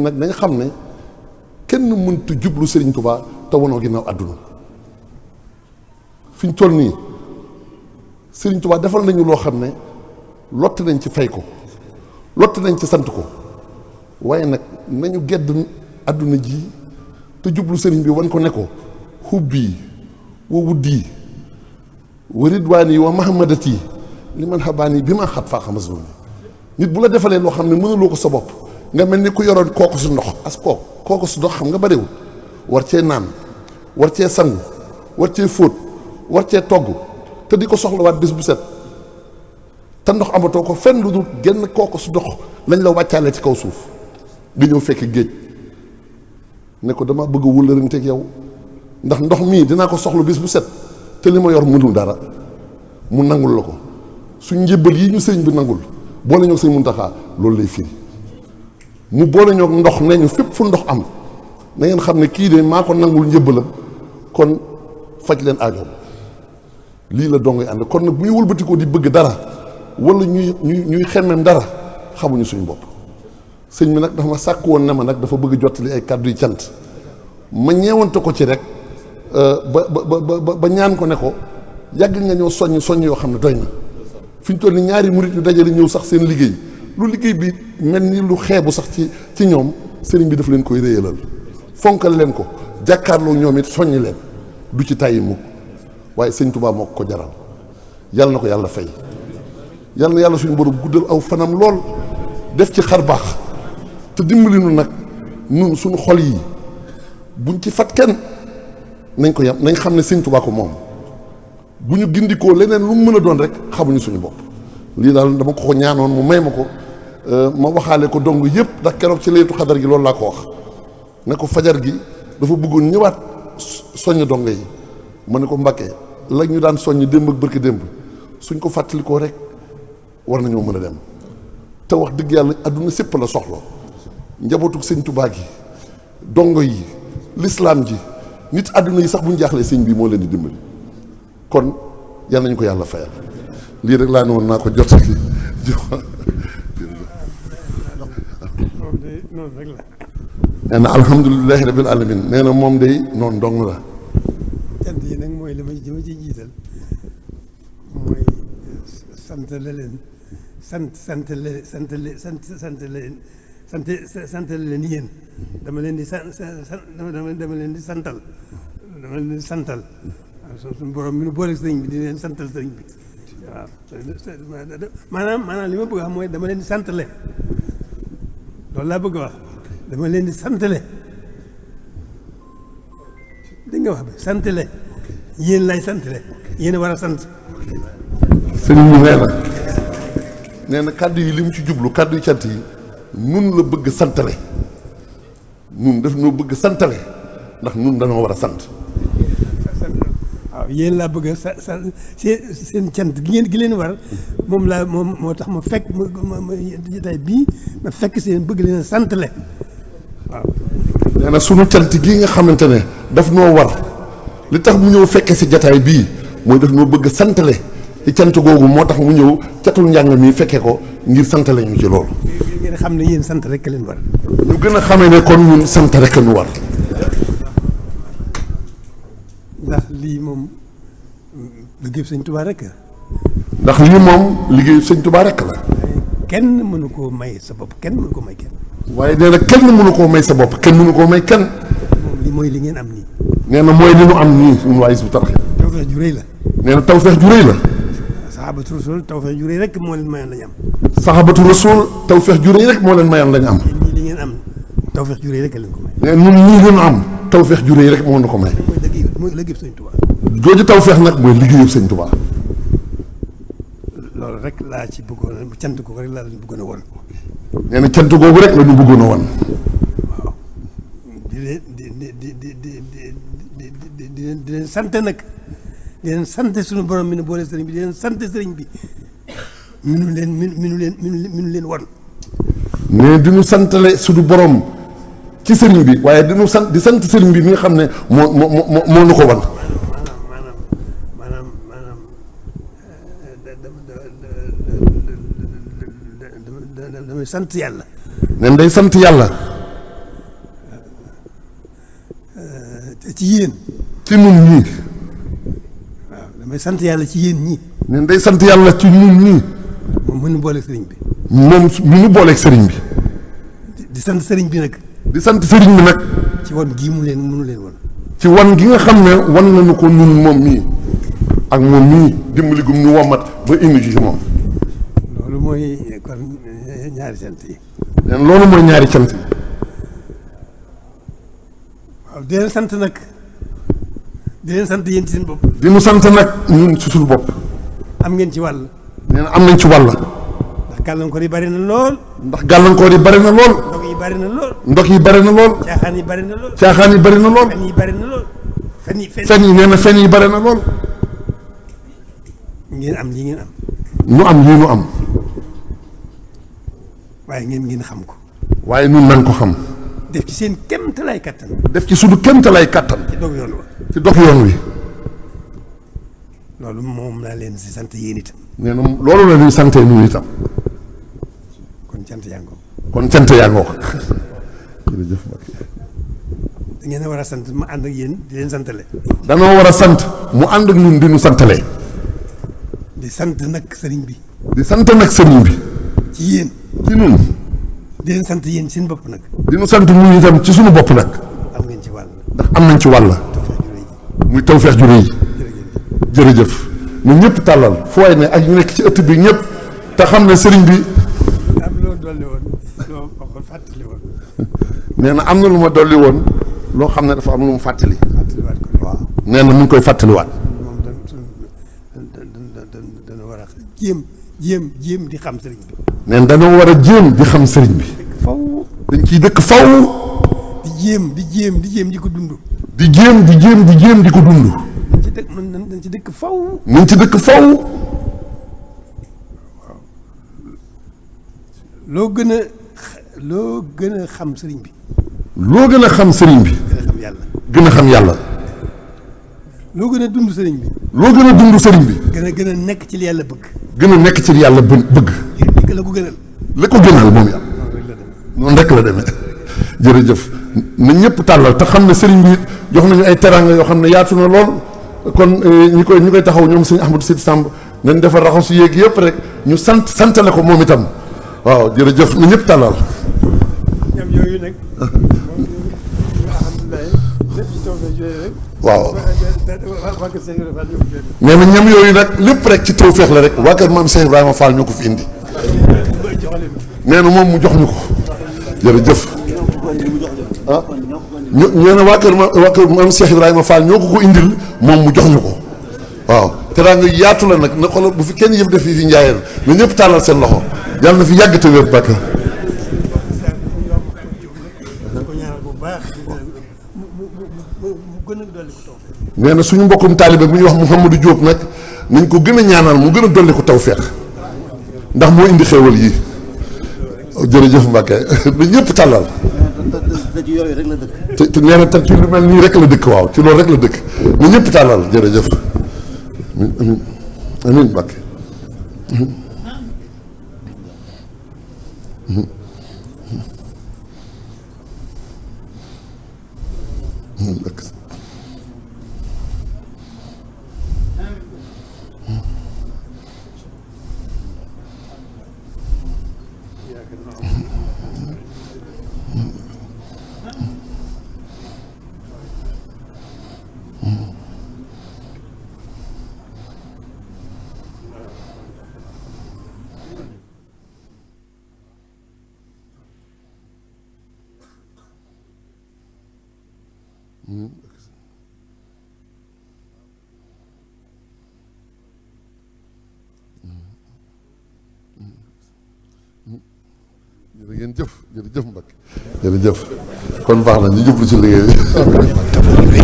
nag dañ xam ne kenn mënta jublu Serigne Touba te wanoo ginnaaw àdduna fi ñu toll nii Serigne Touba defal nañu loo xam ne lott nañ ci fay ko lott nañ ci sant ko waaye nag nañu gedd àdduna ji te jublu Serigne bi wan ko ne ko hubbi wa wuddi wa ridwaani wa mahamadati li man xabaani bi ma xat faa xamas loolu nit bu la defalee loo xam ne mënuloo ko sa bopp nga mel ni ku yoroon kooku su ndox as kooku su ndox xam nga bariwul war cee naan war cee sangu war cee fóot war cee togg te di ko soxlawaat bés bu set te ndox amatoo ko fenn lu dul genn kooku su ndox lañ la wàccaale ci kaw suuf nga ñëw fekk géej ne ko dama bëgg a wëllëranteeg yow ndax ndox mii dinaa ko soxla bés bu set te li ma yor mënul dara mu nangul la ko su njébbal yi ñu sëriñ bi nangul boole ñoo sëñ Muntaxa loolu lay firi mu boole ñoo ndox ne ñu fépp fu ndox am na ngeen xam ne kii de maa ko nangul njébbalam kon faj leen aajoom lii la dongoy ànd kon nag bu ñu wëlbatikoo di bëgg dara wala ñuy xemmem dara xamuñu suñu bopp sëñ bi nag dafa ma sàkk woon ne ma nag dafa bëgg jottali ay kàddu yu cant ma ñeewante ko ci rek ba ñaan ko ne ko yàgg nga ñëw soññ yoo xam ne doy na fi ñu toll ni ñaari murit yu dajale ñëw sax seen liggéey lu liggéey bi mel ni lu xeebu sax ci ñoom sëriñ bi daf leen koy réyalal fonkal leen ko jàkkaarloo ñoom it soññ leen du ci tàyyi mukk waaye sëñ Tuubaa moo ko jaral yal na ko yàlla fay yal na yàlla suñu borom guddal aw fanam lool def ci xar baax te dimbali nu nag nun suñu xol yi buñ ci fat kenn nañ ko yam nañ xam ne sëñ Tuubaa ko moom bu ñu gindikoo leneen lu mu mën a doon rek xamuñu suñu bopp lii daal dama ko ñaanoon mu may ma ko ma waxaale ko dong yëpp ndax keroog ci leetu xadar gi loolu laa ko wax ne ko fajar gi dafa bëggoon ñëwaat soññ dong yi ma ne ko Mbàkke la ñu daan soññ démb ak bërki démb suñ ko fàttalikoo rek war nañoo mën a dem te wax dëgg yàlla adduna sépp la soxla njabootu sëñ Tuubaa gi dongo yi lislaam ji nit adduna yi sax bu ñu jaaxlee sëñ bi moo leen di dimbali kon yal nañu ko yàlla fayal lii rek laa ne woon naa ko jot ak nee na alhamdulilahi rabil alamin nee na moom day noonu dong la. cant yi nag mooy li ma ci jiital mooy sant la leen sant leen yéen dama leen di dama leen di santal suñu borom mi nu boole sëriñ bi di leen santal sëriñ bi waaw maanaam li ma bëgg a wax mooy dama leen di santale loolu laa bëgg a wax dama leen di santale dégg nga wax bi santale yéen lay santale yéen a war a sant sëriñ bi nee na kàddu yi li mu ci jublu kàddu yi cant yi nun la bëgg santale nun daf noo bëgg santale ndax nun dañoo war a sant waaw yéen laa bëgg a seen cant gi leen war moom moo tax ma fekk ma jotaay bii ma fekk seen bëgg leen a santale waaw nee na sunu cant gii nga xamante ne daf noo war li tax mu ñëw fekke si jotaay bii mooy daf noo bëgg santale ci cant googu moo tax mu ñëw catul njàng mi fekke ko ngir santale ñu ci loolu ngeen xam ne yéen sant rek leen war ñu gën a xamee ne kon ñun sant rek nu war ndax lii moom liggéey sëñ Tuubaa rek ndax lii moom liggéey sëñ Tuubaa rek la kenn mënu koo may sa bopp kenn mënu koo may kenn waaye nee na kenn mënu koo may sa bopp kenn mënu koo may kenn moom li mooy li ngeen am nii nee na mooy li nu am nii ñun waa Hizbut Tarqiyyah tawfeex ju rëy la nee na tawfeex ju rëy la saxaabatu rasul tawfeex ju rëy rek moo leen mayoon lañu am saxaabatu rasul tawfeex ju rëy rek moo leen mayoon lañu am li ngeen am tawfeex ju rëy rek leen ko may nee ñun ñii leen am tawfeex ju rëy rek moo na ko may mooy liggéey sëñ Tuubaa jooju tawfeex nag mooy liggéeyu sëñ Tuubaa loolu rek laa ci bëggoon a cant ko rek laa leen bëggoon a won nee na cant googu rek la ñu bëggoon a won waaw di leen sant nag di leen sant suñu borom mi ne boole sëriñ bi di leen sant sëriñ bi minu leen won mais di ñu santale suñu borom ci sëriñ bi waaye di ñu sant di sant sëriñ bi mi nga xam ne moo nu ko wan damay sant yàlla nen day sant yàlla ci yéen. ci nun ñii. waaw damay sant yàlla ci yéen ñii. neen day sant yàlla ci nun ñii. moom mënu booleeg sëriñ bi. moom mënu booleeg sëriñ bi. di sant sëriñ bi nag. di sant sëriñ bi nag. ci wan gii mënu leen wan. ci wan gi nga xam ne wan nañu ko nun moom mii ak moom mii dimbali gum ñu womat ba indi ci moom. loolu mooy kon ñaari sant yi. neen loolu mooy ñaari cant yi. waaw di leen sant nag. di leen sant yéen ci seen bopp. di nu sant nag ñun ci suñu bopp. am ngeen ci wàll. nee na am nañ ci wàll. ndax gàllankoor yi bari na lool. ndax gàllankoor yi bari na lool. ndog yi bari na lool. ndog yi bari na lool. caaxaan yi bari na lool. caaxaan yi bari na lool. fen yi bari na lool. fen yi nee na fen yi bari na lool. ngeen am lii ngeen am. ñu am lii ñu am. waaye ngeen xam ko. waaye ñun nañ ko xam. def ci seen kéemtalaay kattan. def ci suñu kéemtalaay kattan. ci dog yoon wa. ci dog yoon wi. loolu moom laa leen si sant yéen itam. nee na loolu la ñuy sante ñun itam. kon cant yaa ngoo. kon cant yaa ngoo. jërëjëf Mbacke. da ngeen a war a sant ma ànd ak yéen di leen santale. danoo war a sant mu ànd ak ñun di ñu santale. di sant nag sëriñ bi. di sant nag sëriñ bi. ci yéen. ci ñun. di leen sant yéen seen bopp nag. di ñu sant ñun itam ci suñu bopp nag. am ngeen ci wàll. ndax am nañ ci wàll. muy tawfeex ju rëy. jërëjëf ñun ñëpp tàllal fu waay ne ak ñu nekk ci ëtt bi ñëpp te xam ne sëriñ bi. am loo dolli woon loo waxoon fàttali woon. nee na am na lu ma dolli woon loo xam ne dafa am lu mu fàttali. fàttaliwaat ko. waaw nee na mu ngi koy fàttaliwaat. moom dana war a jéem di xam sëriñ bi. nee na dañoo war a jéem di xam sëriñ bi. faw dañ ciy dëkk faw. di jéem di ko dund. di jéem di ko dund. dañ ci dëkk faw. nañ ci dëkk faw. waaw loo gën a xam sëriñ bi. loo gën a xam sëriñ bi. gën a xam yàlla. gën a xam yàlla. loo gën a dund sëriñ bi. loo gën a dund sëriñ bi. gën a nekk ci li yàlla bëgg. gën a nekk ci li yàlla bëgg. la ko gënal. la ko gënal moom yàlla. noonu rek la demee. jërëjëf na ñëpp tàllal te xam ne sëriñ bi jox nañu ay teraanga yoo xam ne yaatu na lool. kon ñi koy taxaw ñoom sëñ Ahmadou Sidi Samb nañ defar raxasu yéeg yëpp rek ñu santale ko moom itam waaw jërëjëf na ñëpp tàllal. ñam yooyu nag. alhamdulilah lépp ci tawfeex yooyu rek. waaw nee na ñam yooyu nag lépp rek ci tawfeex la rek waa kër maam Cheikh Ibrahima Fall ñoo ko fi indi. nee na moom mu jox ñu ko jërëjëf. ah nee na waa kër maam Cheikh Ibrahima Fall ñoo ko indil moom mu jox ñu ko waaw teraanga yaatu la nag na xoolal bu fi kenn yëf def fii fi njaayeen na ñëpp tàllal seen loxo yàlla na fi yàgg te wér bàkk. nee na suñu mbokkum taalibe bu ñuy wax Mouhamadou Diop nag nañ ko gën a ñaanal mu gën a dolli ko tawfeex ndax moo indi xéewal yi jërëjëf Mbacke na ñëpp tàllal. te ci yooyu rek la dëkk. te nee na ci lu mel nii rek la dëkk waaw ci loolu rek la dëkk na ñëpp tàllal jërëjëf. amiin amiin Mbacke. jërëjëf jërëjëf Mbacke jërëjëf kon baax na ñu jublu ci liggéey bi.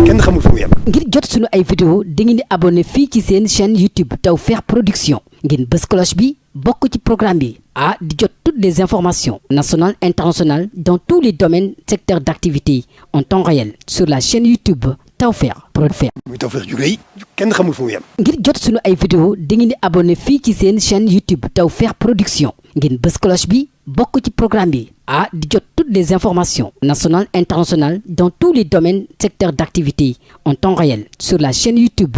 kenn xamul fu mu yem. ngir jot sunu ay vidéo di ngeen di abonné fii ci seen chaîne YouTube Tawfekh Production ngeen bës cloche bi bokk ci programme bi di jot toutes les informations nationales internationales dans tous les domaines secteurs d'activité en temps réel sur la chaîne YouTube Tawfekh Production. muy Tawfekh ju rëy kenn xamul fu mu yem. ngir jot sunu ay vidéo dangeen di abonné fii ci seen chaîne YouTube Tawfekh Production ngeen bës cloche bi bokk ci programme bi di jot toutes les informations nationales internationales dans tous les domaines secteurs d'activité en temps réel sur la chaîne YouTube